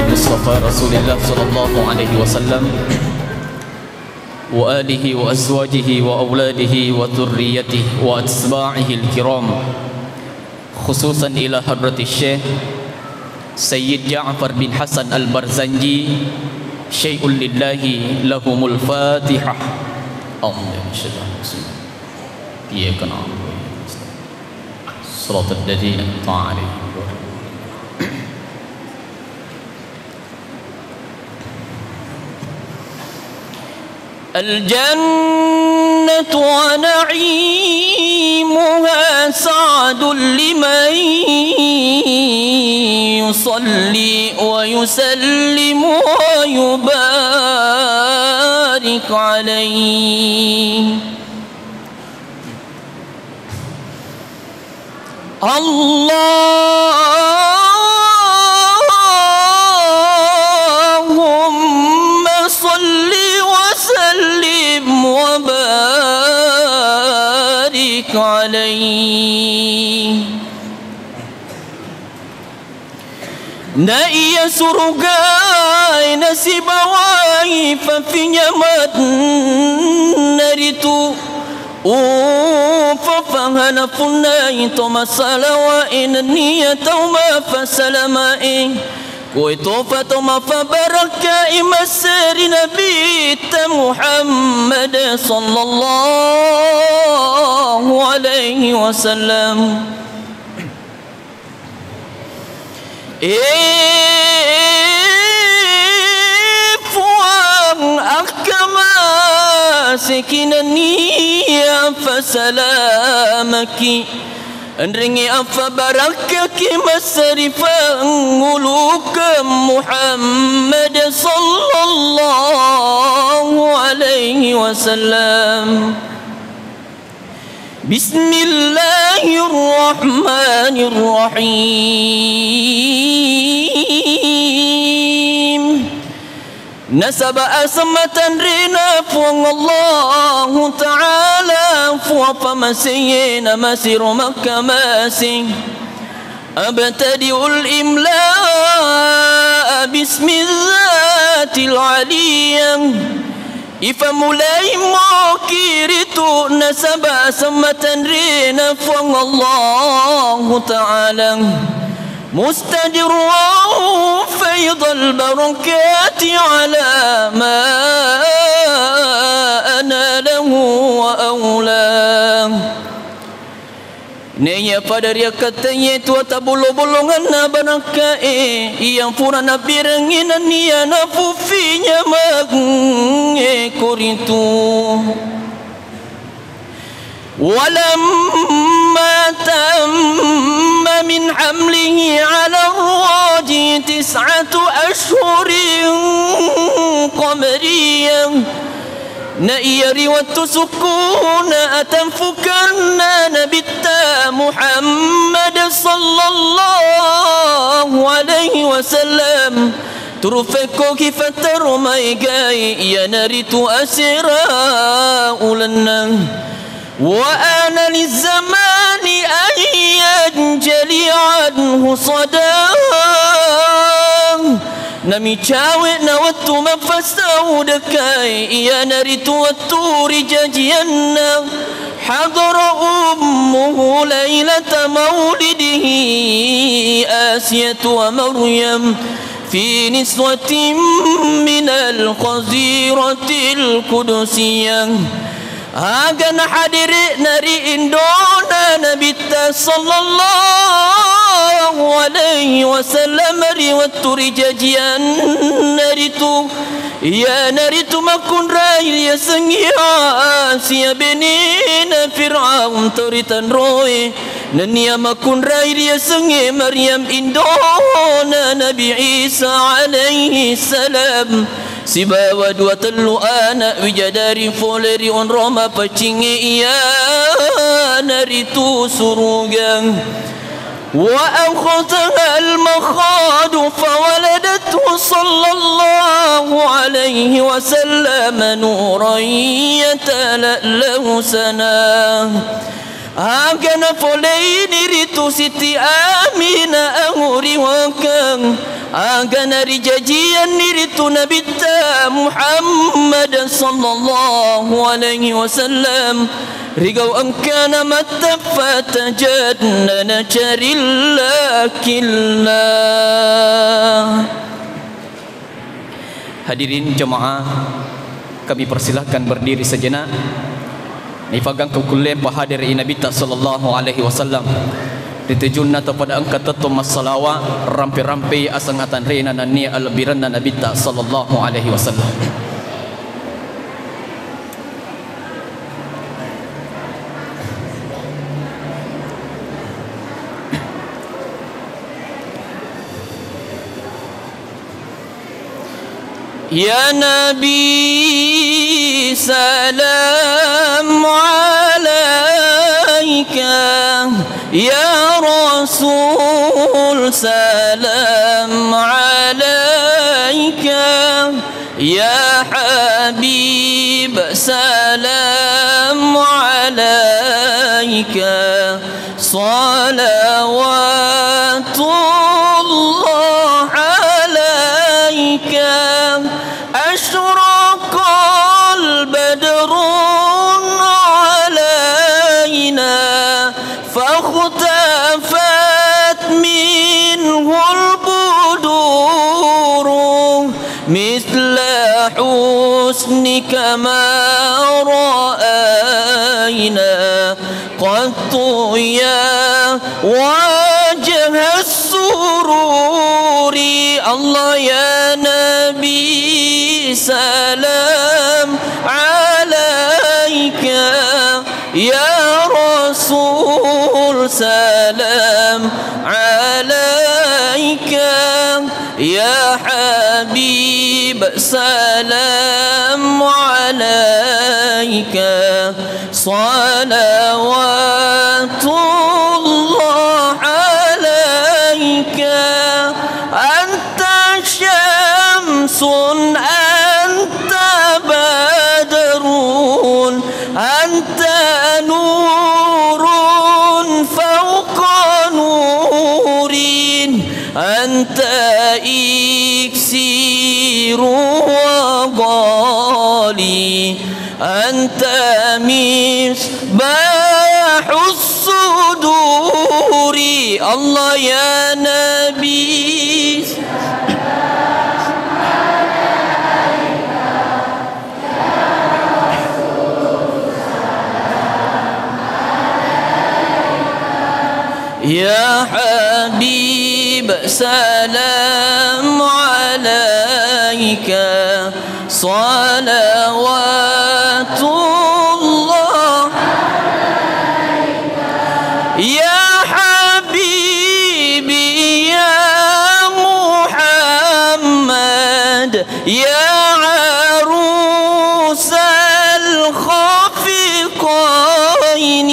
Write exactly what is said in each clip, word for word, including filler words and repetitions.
Mustafa Rasulillah sallallahu alaihi wasallam, wa alihi wa azwajihi wa auladihi wa dzurriyyatihi wa atba'ihil kiram, khususan ila hadratis Syekh Sayyid Ja'far bin Hasan Al-Barzanji, syai'un lillahi lahumul Fatihah. Allahumma shalli ala Sayyidina. Iyyaka na'budu wa iyyaka nasta'in. Shiratal ladzina an'amta 'alaihim. الجنة ونعيمها سعد لمن يصلي ويسلم ويبارك عليه. اللهم صل وسلم وبارك عليه. Na iya surugae nasibawai faffinyameng naritu, ufaffangana punnai to masalawa'e nenniya tau mafasalamae. Koe tofa to mafabarakkai masseri Nabitta Muhammad sallallahu alaihi wasallam. E Puang, akkamaseki nenniya fasalamaki, enrengngi affabarakkaki massari fangulukeng Muhammad sallallahu alaihi wasallam. Bismillahirrahmanirrahim. Nasaba aseng matanrena Puang Allahu Ta'ala, Puang pamaseiye namasero makkamase. Abtadi'ul imla'a bismillatil aliyah. Ifammulai moki ritu nasaba aseng matanrena Puang Allahu Ta'ala. Mustadirran faidal barakati ala ma analah wa aulah. Naiya pada riakkattaiye tuo tabollo-bollonganna barakkae, iya pura nabirengngi nenniya nafuffi nyamengnge koritu. Walamma tamma min hamlihi ala raji tis'atu ashhurin qamariyah. Na iya ri wettu sukkuna atamfukanna Nabitta Muhammad sallallahu alaihi wasallam, turu fekkoki fattaro maegai, iyanaritu asera ulenna. Wa ana lizzamani an yanjali anhu sadah. Namicawe na wettu mappasau dekai, iyanaritu wettu rijajianna. Hadara ummuhu lailata maulidihi Asiyatu wa Maryam fi niswatin minal khaziratil qudsiyah. Aga nahadiri'na ri indona Nabitta sallallahu alaihi wasallam ri wettu rijajianna ritu, iyanaritu makkunrai riasengngi Asiya benena Firaun tau ritanroe, nennia makkunrai riasengnge Maryam indona Nabi Isa alaihi salam. Sibawa dua tellu ana' wijadari fole ri onrong mapaccingnge, iyanaritu suruga. Wa akhadhahal makhadu fawaladathu sallallahu alaihi wasallam nuran yatala'la'u sana. Aga nafoleini ritu Siti Aminah Muriwakeng aga narijajianni ritu Nabitta Muhammad sallallahu alaihi wasallam, rigau engkana mattappa tajennana carillakillah. Hadirin jamaah, kami persilahkan berdiri sejenak. Nifagangka kulle pahadiri Nabitta sallallahu alaihi wasallam. Ritujunna to pada engka tettong massalawa, rampe-rampe aseng atanrena nennia alebbirenna Nabitta sallallahu alaihi wasallam. يا نبي سلام عليك، يا رسول سلام عليك، يا حبيب سلام عليك، صلوات الله عليك. أشرق البدر علينا فاختفت منه البدور، مثل حسنك ما رأينا قط يا وجه السرور. الله يا نبي سلام عليك، يا رسول سلام عليك، يا حبيب سلام عليك، صلوات الله عليك. أنت شمس، أنت بدر، أنت نور فوق نور، أنت إكسير وغالي، أنت مصباح الصدور. الله يا نبي. يا حبيب سلام عليك، صلوات الله. يا حبيبي يا محمد، يا عروس الخفقين،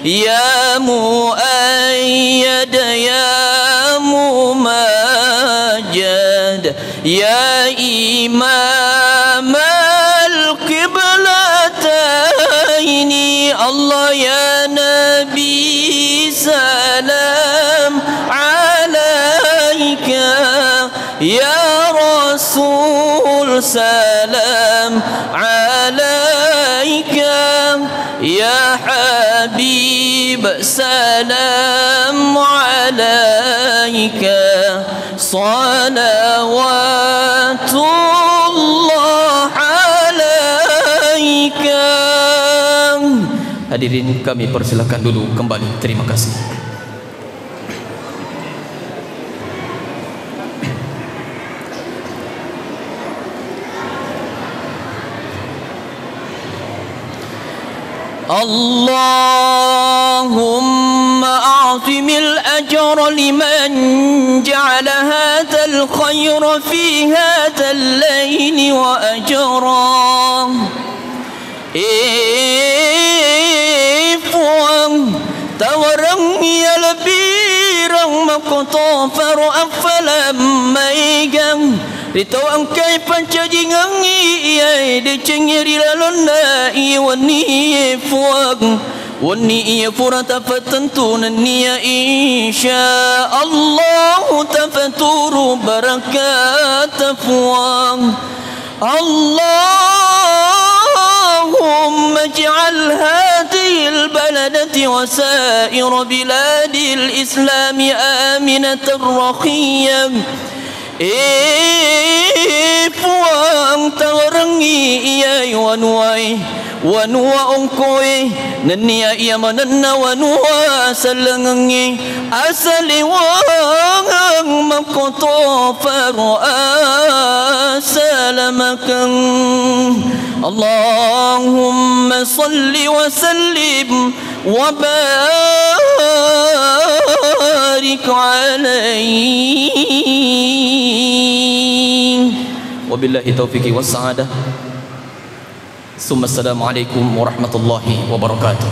يا مؤيد يا ممجد، يا إمام القبلتين. الله يا نبي سلام عليك، يا رسول سلام عليك، يا حبيب سلام عليك، صلوات الله عليك. Hadirin, kami persilakan duduk kembali. Terima kasih. اللهم أعظم الأجر لمن جعل هذا الخير في هذا الليل وأجره. Ee Puang, tawarengngi alebbireng makkotoparo affalang maega ri tau engkae pancajingengngi iyae decengnge ri lalonna iye wennie, Puang. Wenni iya pura tapattentu nenniya insya Allahu tafaturu barakata Puang. Allahumma ij'al hadhihil baladati wa sa'ira biladil islami aminatan rakhiyah. E Puang, tawarengngi iyai wanuwae, wanua ongkoe, nenniya iya manenna wanua sellengengnge, asalewangeng makkoto faro asalamakeng. Allahumma salli wa sallim وبارك عليه. وبالله التوفيق والسعادة. ثم السلام عليكم ورحمة الله وبركاته.